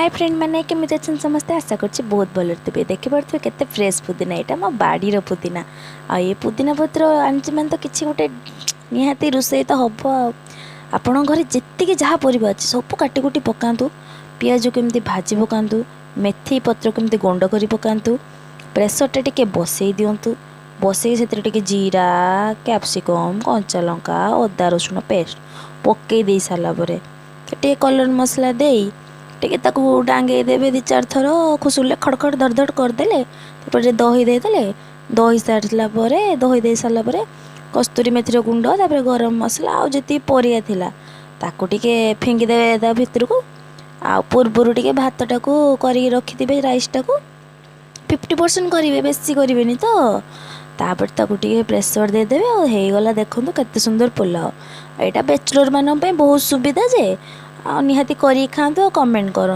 ହାଏ friend ମାନେ, କେମିତି ଅଛନ୍ତି ସମସ୍ତେ? ଆଶା କରୁଛି ବହୁତ ଭଲରେ ଥିବେ। ଦେଖିପାରୁଥିବେ କେତେ ଫ୍ରେଶ୍ ପୁଦିନା। ଏଇଟା ମୋ ବାଡ଼ିର ପୁଦିନା। ଆଉ ଏ ପୁଦିନା ପତ୍ର ଆଣିଛି ମାନେ ତ କିଛି ଗୋଟେ ନିହାତି ରୋଷେଇ ତ ହେବ। ଆଉ ଆପଣଙ୍କ ଘରେ ଯେତିକି ଯାହା ପରିବା ଅଛି, ସବୁ କାଟି କୁଟି ପକାନ୍ତୁ। ପିଆଜକୁ ଏମିତି ଭାଜି ପକାନ୍ତୁ, ମେଥି ପତ୍ରକୁ ଏମିତି ଗୁଣ୍ଡ କରି ପକାନ୍ତୁ। ପ୍ରେସରଟା ଟିକେ ବସେଇ ଦିଅନ୍ତୁ। ବସେଇ ସେଥିରେ ଟିକେ ଜିରା, କ୍ୟାପ୍ସିକମ୍, କଞ୍ଚା ଲଙ୍କା, ଅଦା ରସୁଣ ପେଷ୍ଟ ପକାଇ ଦେଇ ସାରିଲା ପରେ ଟିକେ କଲର୍ ମସଲା ଦେଇ ଟିକେ ତାକୁ ଡାଙ୍ଗେଇ ଦେବେ ଦୁଇ ଚାରି ଥର। ଖୁସୁଲେ ଖଡ଼ ଖଡ଼ ଧଡ଼ ଧଡ଼ କରିଦେଲେ, ତାପରେ ଦହି ଦେଇଦେଲେ। ଦହି ସାରିଲା ପରେ, ଦହି ଦେଇ ସାରିଲା ପରେ କସ୍ତୁରୀ ମେଥିର ଗୁଣ୍ଡ, ତାପରେ ଗରମ ମସଲା ଆଉ ଯେତିକି ପରିବା ଥିଲା ତାକୁ ଟିକେ ଫିଙ୍ଗିଦେବେ ତା ଭିତରକୁ। ଆଉ ପୂର୍ବରୁ ଟିକେ ଭାତଟାକୁ କରିକି ରଖିଥିବେ। ରାଇସ୍ଟାକୁ 50% କରିବେ, ବେଶୀ କରିବେନି ତ। ତାପରେ ତାକୁ ଟିକେ ପ୍ରେସର୍ ଦେଇଦେବେ ଆଉ ହେଇଗଲା। ଦେଖନ୍ତୁ କେତେ ସୁନ୍ଦର ପୋଲାଉ। ଏଇଟା ବ୍ୟାଚଲର୍ମାନଙ୍କ ପାଇଁ ବହୁତ ସୁବିଧା ଯେ, ଆଉ ନିହାତି କରିକି ଖାଆନ୍ତୁ ଆଉ କମେଣ୍ଟ କରନ୍ତୁ।